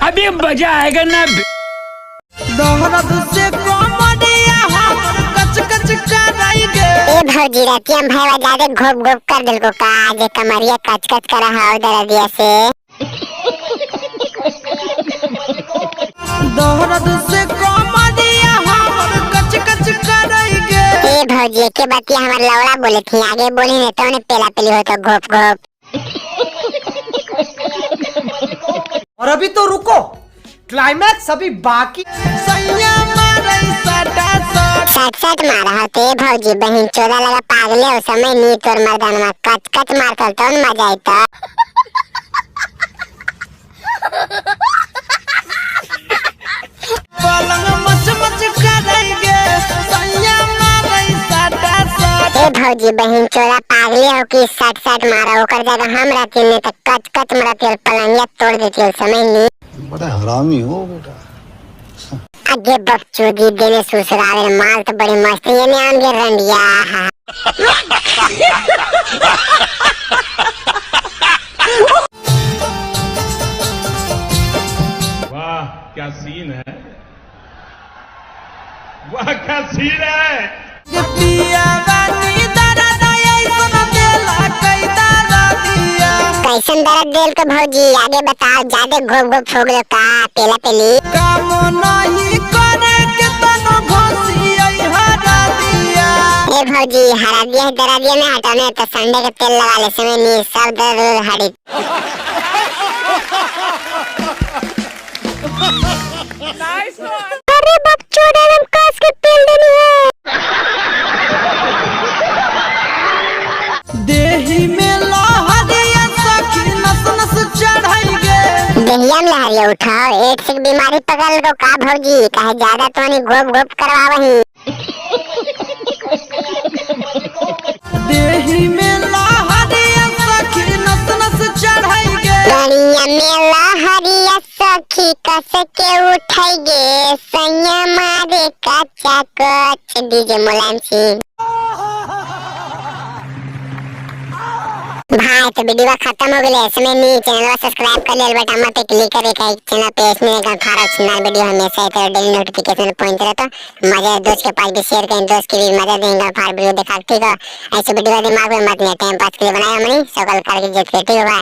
अभी मजा आएगा ना। दर्द से कमरिया हमर कच कच कराई गे। ए भौजी, रतिया में भैया ज्यादा घोप घोप कर दिल को का जे कमरिया कच कच करा हाव दरदिया से? दर्द से कमरिया हमर कच कच कराई गे। ए भौजी, के बतिया हमार लौड़ा बोले थी, आगे बोली ने तो ने पेला पेली हो तो घोप घोप। और अभी तो रुको, क्लाइमैक्स अभी बाकी। सैया मारै सटा सट। सट सट मारा हो ते भौजी, बहन चोदा लगा पागले हो समय नी तोर मर्दानवा कच कच मारतल तो मजा आई तो। पलंग मच मच कराई गे, सैया मारै सटा सट। ए भौजी, बहन चोदा पागले हो कि सट सट मारा, ओकर जगह हम रहती ने तो कच कच मारती और पलंगिया तोड़ देती समय नी। बड़ा हरामी हो बेटा। आगे बकचोदी देने ससुराल माल तो बड़ी मस्त है, ये ने आम के रंडिया। वाह क्या सीन है, वाह क्या सीन है। ये पिया बानी दर्द ऐसन देला कई दर्दिया। कैसन दर्द देल को भौजी, आगे बताओ, ज्यादा घोप घोप हो गलो का पेला पेली? काम नहीं करे के तनो घोसी आई हरा दिया। ए भौजी, हरा दिया दरा दिया में हटाने तो संडे के तेल लगा ले समय नी सब दर्द उर्द हड़ी। अरे बकचोदे, हम कस के तेल देनी है। देही में लहरिया सखी नस नस चढ़ाई गे। देहिया में लहरिया उठाओ, एक से बीमारी पकड़ लो का भौजी, काहे ज्यादा तो नहीं घोप घोप करवावही? देही में लहरिया सखी नस नस चढ़ाई गे। गड़िया में लहरिया सखी कस के उठाई गे, सैया मारे कच्चा कच। डीजे मुलायम सिंह भाई। तो वीडियो खत्म हो गई, इसमें नी चैनल सब्सक्राइब कर ले बटन पे क्लिक करे का चैनल पे इसमें एक फारक सुंदर वीडियो हमेशा इधर डेली नोटिफिकेशन पहुंच रहा तो मजा दोस्त के पास भी शेयर करें, दोस्त की भी मजा देंगे फार वीडियो देखा। ठीक है, ऐसे वीडियो दिमाग में मत नहीं, टाइम पास के लिए बनाया हमने सकल करके जीत के। ठीक है भाई।